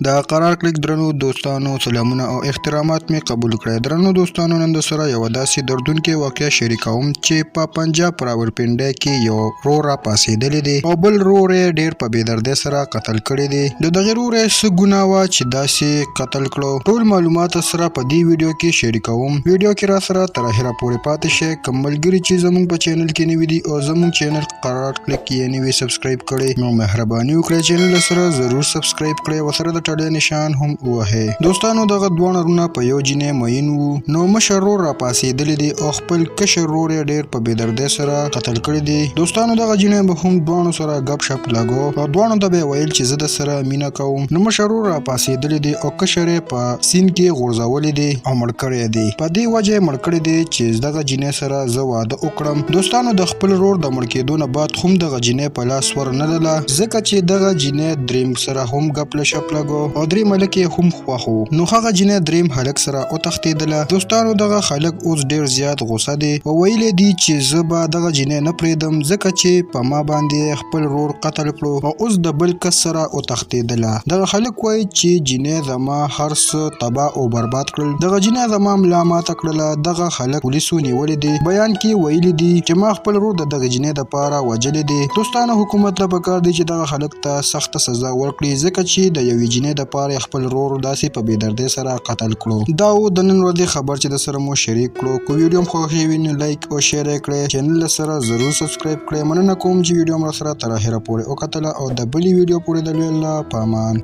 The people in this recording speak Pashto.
د قرار کلیک درنو دوستانو سلامونه او احترامات می قبول کړئ. درنو دوستانو، نن د سره یوه داسې دردونکې واقعه شریکوم چې په پنجاب راولپنډۍ کې یو ورور را پاڅېدلی دی او بل ورور یې ډېر په بې دردۍ سره قتل کړی دی. د دغه ورور یې څه ګناه وه چې داسې قتل کړو؟ ټول معلومات سره په دې ویډیو کې شریکوم. ویډیو کې راسره تر اخره پورې پاتې شئ. کوم ملګري چې زموږ په چینل کې نوي دي او زموږ چینل قرار کلیک یې نه وي سبسکرایب کړی، نو مهرباني وکړئ چینل سره ضرور سبسکرایب کړئ او سره د ټړې نشان هم ووهئ. دوستانو، دغه دواړه وروڼه په یو جینۍ مئین وو، نو مشر ورور راپاڅېدلی دی او خپل کشر ورور یې ډېر په بېدردۍ سره قتل کړی دی. دوستانو، دغه جینۍ به هم دواړو سره ګپ شپ لګو او دواړو ته به ویل چې زه د سره مینه کوم. نو مشر ورور راپاڅېدلی دی او کشر یې په سیند کې غورځولی دی او مړ کړی دی. په دې وجه یې مړ کړی دی چې دغه جینۍ سره زه واده وکړم. دوستانو، د خپل ورور د مړ کېدو نه بعد هم دغه جینۍ په لاس ور نه لله، ځکه چې دغه جینۍ دریم سره هم ګپ له شپ لګو او دریم هلک یې هم خوښ وو، نو هغه جینۍ دریم هلک سره وتښتېدله. دوستانو، دغه هلک اوس ډېر زیات غوسه دی او ویلي دي چې زه به دغه جینۍ نه پرېږدم، ځکه چې په ما باندې یې خپل ورور قتل کړو او اوس د بل کس سره وتښتېدله. دغه هلک وایي چې جینۍ زما هر څه تباه او برباد کړل، دغه جینۍ زما ملا ماته کړله. دغه هلک پولیسو نیولی دی، بیان کې ویلي دي چې ما خپل ورور د دغې جینۍ دپاره وژلی دی. دوستانو، حکومت له پکار دی چې دغه هلک ته سخته سزا ورکړي، ځکه چې د یوې جینۍ دپاره یې خپل ورور داسې په بې دردۍ سره قتل کړو. دا و د نن ورځې خبر چې د سره مو شریک کړو. که ویډیو مو خوښه وي نو لایک او شیر یې کړئ، چینل له سره ضرور سبسکرایب کړئ. مننه کوم چې ویډیو مو راسره تر اخره پورې وکتله او د بلې ویډیو پورې د لوی الله په امان.